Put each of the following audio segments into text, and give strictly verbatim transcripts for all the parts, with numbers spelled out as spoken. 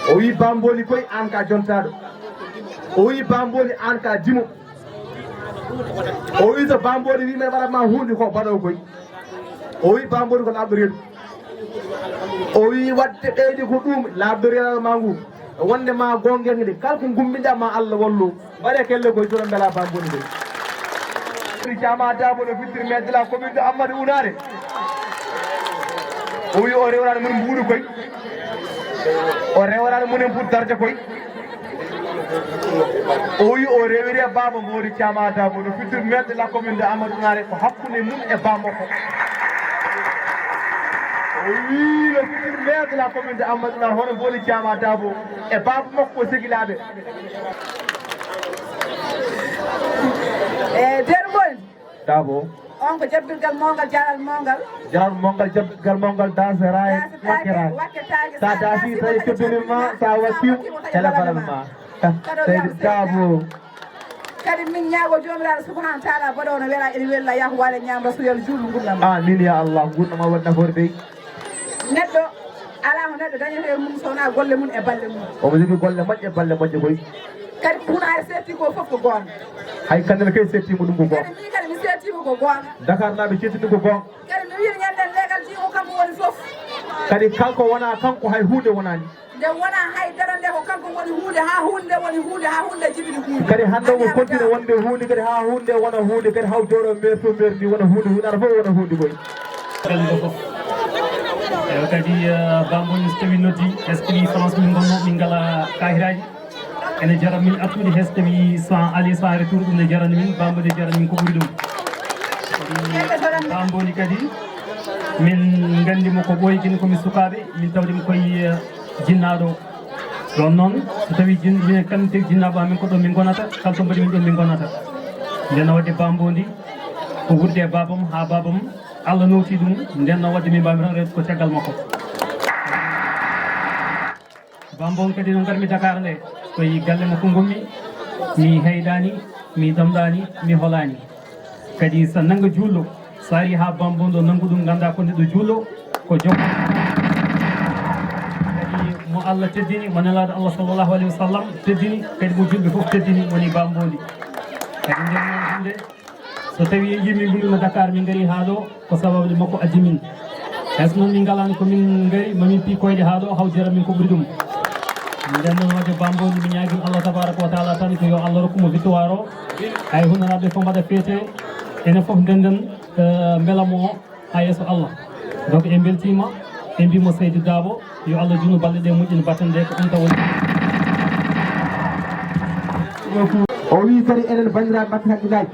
O wii Bamboni koy, aan ka jontaaɗo. O wii Bamboni, aan ka dimo. O wii so Bamboni wii men waɗat ma huunde ko baɗo koy. O wii Bamboni ko laaɓɗo reedu. O wii waɗde ɓeydi ko ɗum laaɓɗo reedu ma ngu. Wonde ma gonga nde kala ko gummiɗa ma Allah wallu. Mbaɗe kelle koye juuɗe mbela Bamboni koye. Caama Dabo no fittir maire de la commune de Amadou Unare. O wi o rewraɗo mum Mbuuɗu koye. O rewraɗo mum en pour darde koye. O wi o rewiri e baaba Mboodi Caama Dabo no fittir maire de la commune de Amadou Unare ko hakkunde mum e baaba makko. O wi no fittir maire de la commune de Amadou Unare hono Mboodi Caama Dabo e baaba makko Segilaaɓe. E Derboy. Dabo. On ko jabbirgal mawngal, jaral mawngal. Jaral mawngal, jabbirgal mawngal, daaseraay, daasetaake, wakkeraay. Wakketaake, sa daasi, tawi kebbini ma, sa wakkimo, hele balal ma. Seydi Dabo. Kadi min ñaago Joomiraaɗo Subhaanahu wa Taala, baɗoowo no wela, ene wella, yahu waale ñaam rasu yalla juulu ngurndan. Amin ya Allah, ngurndan ma waɗ nafoore dey. Neɗɗo alaa ko neɗɗo dañata e mum so wonaa golle mum e balle mum. Omo jogii golle moƴƴe, balle moƴƴe koy. Kadi ko Hunaare seetti ko fof ko goonga. Hay kadi ne kay seettiima ɗum ko goonga. Kadi min kadi mi seettiima ko goonga. Dakar naaɓe ceetti ɗum ko goonga. Kadi mi wiya ñanden leegal jiwo kanko woni fof. Kadi kanko wonaa kanko hay huunde wonaani. Nde wonaa hay dara nde ko kanko woni huunde haa huunde woni huunde haa huunde jibini huunde. Kadi hannde omo continue wonde huunde kadi haa huunde wona huunde kadi haw jooɗo maire to maire ndi wona huunde huunde ara fof wona huunde koy. Galle ɗo fof. Ewa kadi eh, Bamboni so tawi noddi est-ce que mi France min gonno min ngala kahiraaji. Ene jara min artude hay so tawi sans aller sans retour ɗum ne jarani min Bamboni jarani min ko ɓuri ɗum. Bamboni kadi min nganndi mo ko ɓooyi kini komi sukaaɓe min tawde mo koye eh, jinnaaɗo. Ɗon noon so tawi jin minen kam te jinnaaɓo amin ko ɗon min ngonata kala so mbaɗi min ɗon min ngonata. Nden no waɗde Bamboni ko wuurde e baabam haa baabam Allah nowti ɗum nden no waɗde min mbaami tan rewde ko caggal makko. Bambon kadi no ngarmi Dakar nde koye galle makko ngonmi mi heyɗaani mi ɗomɗaani mi holaani. Kadi so nannga juulɗo so ari haa Bambon ɗo nanngu ɗum ngannda ko neɗɗo juulɗo ko joom kadi mo Allah teddini mo nelaaɗo Allah sallallahu alayhi wa sallam teddini kadi mo julɓe fof teddini woni Bamboni. Kadi nden noon hannde so tawi en yii min ngummi Dakar min ngari haa ɗo ko sababu makko addi min. Hay so noon min ngalaani ko min ngari ma min pii koyɗe haa ɗo haw jara min ko ɓuri ɗum. Nden noon waɗde Bamboni mi ñaagii Allah tabaraka wa taala tan ko yo Allah rokku mo victoire o. Hay hunanaaɓe fof mbaɗa feete enen fof ndennden eh, mbela mo haa yeeso Allah. Donc en mbeltiima en mbiimo Seydi Dabo yo Allah juutnu balɗe ɗe moƴƴina batten ɗe ko ɗum taw woni. O wii kadi enen banndiraaɓe Makki Haqqillaaji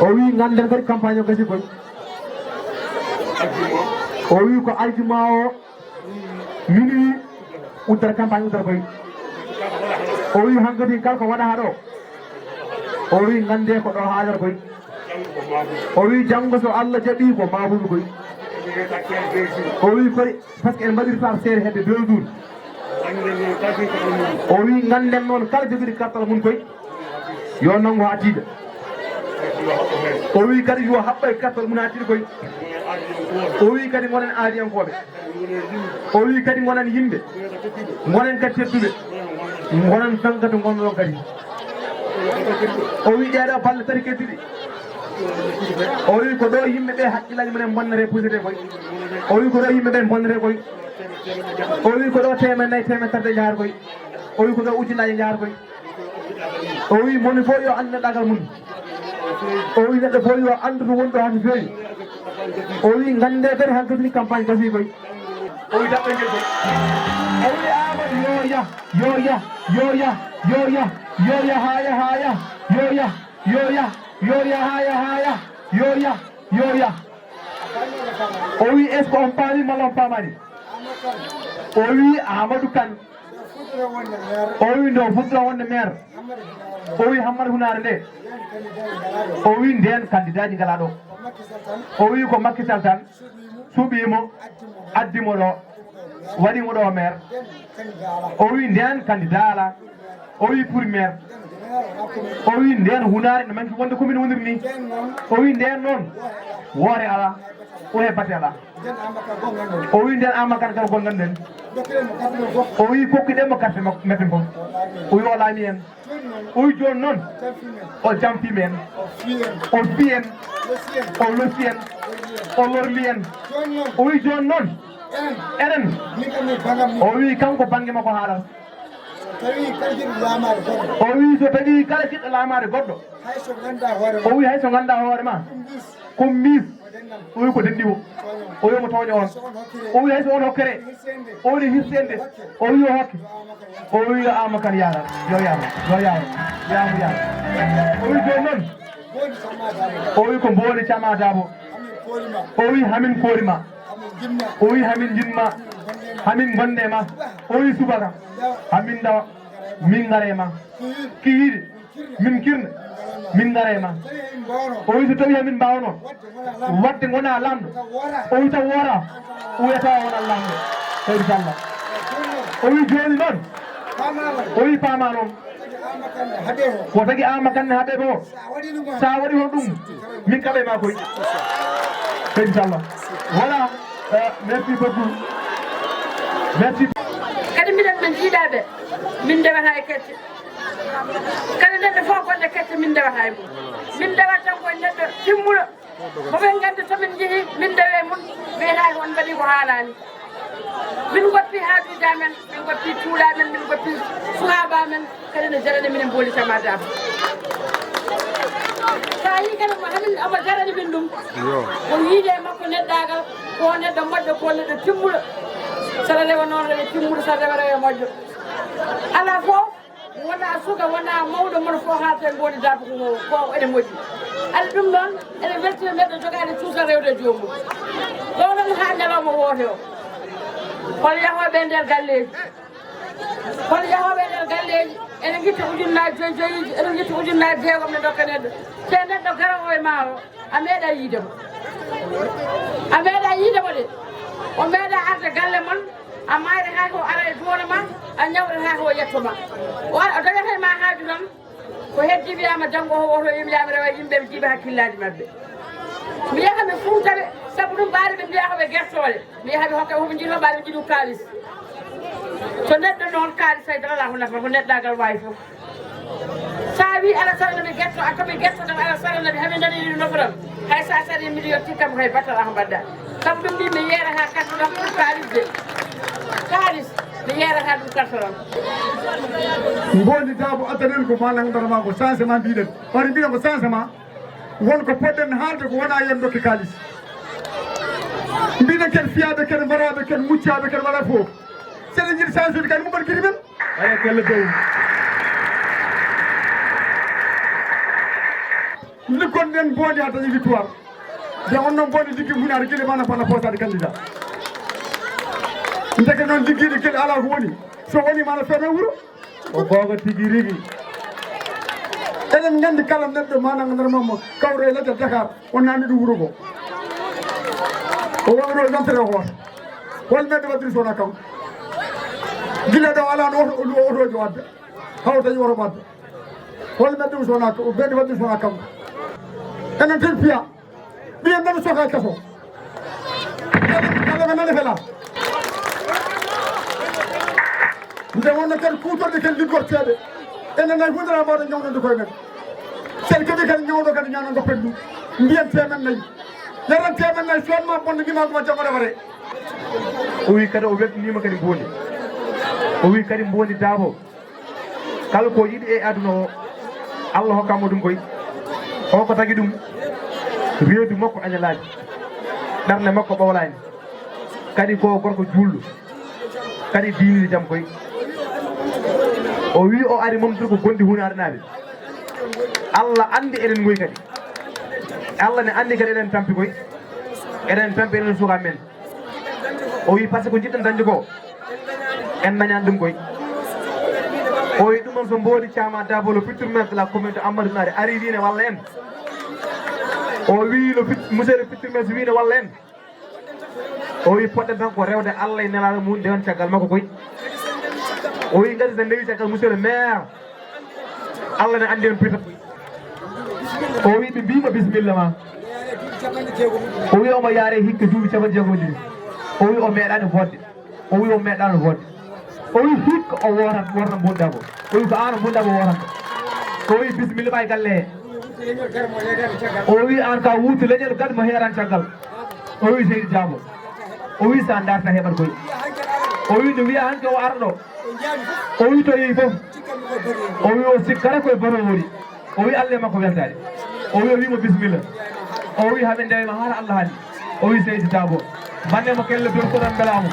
o wii ngannden kadi campagne o gasi koy. O wii ko aljuma o minuit uddata campagne uddata koy. O wii hankadi kala ko waɗa haa ɗo o wii nganndee ko ɗo haadata koy. O wii janngo so Allah jaɓii ko maabuɗo koy. O wii koy par ce que en mbaɗirta seere hedde deux jours. O wii ngannden noon kala jogiiɗo kartal mum koy yo nanngu haa tiiɗa. O wii kadi yo haɓɓo e kartal mum haa tiiɗa koy. O wii kadi ngonen aadiyankooɓe. O wii kadi ngonen yimɓe. Ngonen kadi tedduɓe. Ngonen tan kadi ngonnoɗon kadi. O wii ɗeeɗo balle tati keddiɗi. O wii ko ɗo yimɓe ɓe haqqillaaji mumen bonnete pusete koy. O wii ko ɗo yimɓe ɓe bonnete koy. O wii ko ɗo teemen nayi teemen tati njahata koy. O wii ko ɗo ujunnaaji njahata koy. O wii moni fof yo anndu neɗɗagal mum. O wii neɗɗo fof yo anndu to woni ɗo hano feewi. O wii ngannde kadi hankadi ni campagne gasi koy. O wii daɓɓe ngel koy. O wii Amadou yo yah yo yah yo yah yo yah yo yah haa yah haa yah yo yah yo yah yo yah haa yah haa yah yo yah yo yah. O wii est ce que on paami malla on paamaani? O wii Amadou Kane. O wii nde o fuɗɗira wonde maire. O wii Hammada Hunaare nde. O wii ndeen kandidaaji ngalaa ɗo. O wii ko Macky Sall tan suɓii mo addi mo ɗo waɗi mo ɗo maire. O wii ndeen candidat alaa. O wii pour maire. O wi ndeen hunaare ne manki wonde ko min woniri ni. O wi ndeen noon, woore alaa, o he bate alaa. O wi ndeen Aama Kan kala gonɗen ɗen. O wi kokkiɗen mo carte makko, metten fof. O wi o laami en. O wi jooni noon, o jamfii men. O fii en. O losi en. O lorli en. O wi jooni noon, enen. O wi kanko bannge makko haalata. O wi so tawii kala jiɗɗo laamaade goɗɗo. O wi hay so nganndaa hoore ma. Ko miis. O wi ko denndi o. O wi mo tooña on. O wi hay so on hokkere. O wi hirsende. O wi o hokke. O wi yo Aama Kan yaara. Yo yaara. Yo yaara. Yaamu yaara. O wi jooni noon. O wi ko mbooli Cama Daabo. O wi hamin koori ma. O wi hamin njin ma. Hamin gonde ma. O wi subaka. Hamin ndawa. Min ngare ma. Kihiiɗe. Min kirna. Min ngare ma. O wi so tawi hamin mbaawno. Wadde ngona laamɗo. O wi taw woora. O wiyata wona laamɗo. Tawi Salla. O wi jooni noon. O wi paama noon. Ko tagi Aama Kan ne haɓe ko. Sa waɗi hono ɗum. Min kaɓe ma koy. Tawi Salla. Voilà. Euh, merci beaucoup. Merci. Kadi minen min jiidaɓe. Min ndewata e kecce. Kala neɗɗo fof gonɗo kecce min ndewata e mum. Min ndewata tan ko e neɗɗo timmuɗo. Momin nganndi so min njehi min ndewe mum, wiyata ko on mbaɗi ko haalaani. Min ngoppi haaduuji amen, min ngoppi tuuɗe amen, min ngoppi suhaaɓe amen, kadi ne jarani minen mbooli Cama Daabo. So a yii kadi mo hamin omo jarani min ɗum, ko yiide e makko neɗɗaagal, ko neɗɗo moƴƴo, ko neɗɗo timmuɗo. Saɗa rewa noon rewe timmuɗo, saɗa rewa rewe moƴƴo. Alaa fof. Wona suka, wona mawɗo, mono fof haalta e mbooli Daabo ko, ko ene moƴƴi. Aɗa ɗum noon, ene weltina neɗɗo jogaade cuusal rewde e joomum. Ɗo noon haa ñalawma woote o. Hol yahooɓe e nder galleeji? Hol yahooɓe e nder galleeji? Ene ngitta ujunnaaji joyi joyiiji, ene ngitta ujunnaaji jeegom ne ndokka neɗɗo. Te neɗɗo garowo e ma o, a meeɗa yiide mo. A meeɗa yiide mo de. O meeɗa arde galle mon. A maayre haa ko ara e duwono ma, a ñawre haa ko yetto ma. O ara, o dogata e ma haaju tan, ko heddi wiyaama janngo o woto yim yaami rewa yimɓe ɓe jiiɓa hakkillaaji maɓɓe. Mi yaha mi fuuta ɓe, sabu ɗum ɓaade ɓe mbiya ko ɓe gertoole. Mi yaha mi hokka hoɓe njiɗo ɓaade njiɗu kaalis. So neɗɗo noon kaalis hay dara alaa ko nafa, ko neɗɗaagal waawi fof. So a wii Alasara no mi getto, a ko mi getto tan Alasara no mi hami nani iri nofram. Hay so a sari million tikkam hay batal a mbaɗda. Sabu ɗum ni mi yeera ha kartoɗam pour kaalis de. Kaalis mi yeera ha ɗum kartoɗam. Mbondi Daabo addanen ko ma nangdara ma ko changement mbiɗen. Wari mbiɗen ko changement. Won ko poɗɗen haalde ko wona yon dokke kaalis. Mbiɗen ken fiyaɓe, ken mbaraɓe, ken muccaɓe, ken waɗa fof. Seɗen jiɗi changement kadi mo mbaɗ kiri men. Aɗa kella dow. Liggoɗen Mbondi ha dañi victoire. Nde on noon Mbondi liggi hunaade gila mana bana poosade candidat. Ndeke noon liggiiɗo gila alaa ko woni. So woni mana feemen wuro. Ko goonga tigi rigi. Eɗen nganndi kala neɗɗo mana ngar mamma kawro e ladde Dakar. O naamni ɗum wuro ngo. O waɗi ɗo yontere o hoota. Hol meɗɗo waɗiri so wonaa kanko? Gila ɗo alaa no oto, o luwa otooji o adda. Haw dañi oto ɓadda. Hol meɗɗo so wonaa ko, meɗɗo waɗiri so wonaa kanko? Enen tan piya. Ɓiyen nana soka e kaso. Kala ɓe nana fela. Nde wonno ken kuutorɗe ken liggorteeɗe. Enen nay hunde mbaɗa ñawnande koye men. Sen keɓi kadi ñawɗo kadi ñaana goppen ɗum. Mbiyen temen nayi. Yaran temen nayi, soodma bonde ndima ko ma jagora ware. O wi kadi o weltiniima kadi Mbondi. O wi kadi Mbondi Daabo. Kala ko yiɗi e aduna o, Allah hokkamo ɗum koy. O ko tagi ɗum, reedu makko añalaani. Ɓernde makko ɓawlaani. Kadi ko gorko juulɗo. Kadi diiniiɗo jam koy. O wi o ari momtude ko gonɗi hunaare naaɓe. Allah anndi eɗen ngoy kadi. Allah ne anndi kadi eɗen tampi koy. Eɗen tampi eɗen suka men. O wi par ce que ko jiɗɗen dañde ko, en dañani ɗum koy. O wi ɗum noon so Mboodi Caama Daabo le futur maire de la commune de Amadou Nari ari wiine walla en. O wi le fut-, monsieur le futur maire so wiine walla en. O wi poɗɗen tan ko rewde Allah e nelaaɗo mum ndewen caggal makko koy. O wi ngati so ndewi caggal monsieur le maire. Allah ne anndi on pirta. O wi ɓe mbiima bisimilla ma. O wi omo yaare hikka duuɓi capanɗe jeegom ɗiɗi. O wi o meeɗaani fodde. O wi o meeɗaano fodde. O wi hikka o woorat worna mbundabo. O wi ko aan mbundabo wooranta. O wi bisimilla ma e galle he. O wi aan ka wuutu leñol gat mo heeran caggal. O wi seydi Daabo. O wi sa darta heɓat koy. O wi no wiya hanke o arɗo. O wi to yehi fof. O wi o sikkata koye boto woni. O wi Allah e makko weltaade. O wi o wimo bisimilla. O wi haɓe ndewema hara Allah hande. O wi seydi Daabo. Banne mo kelle dorkoɗon mbelamo.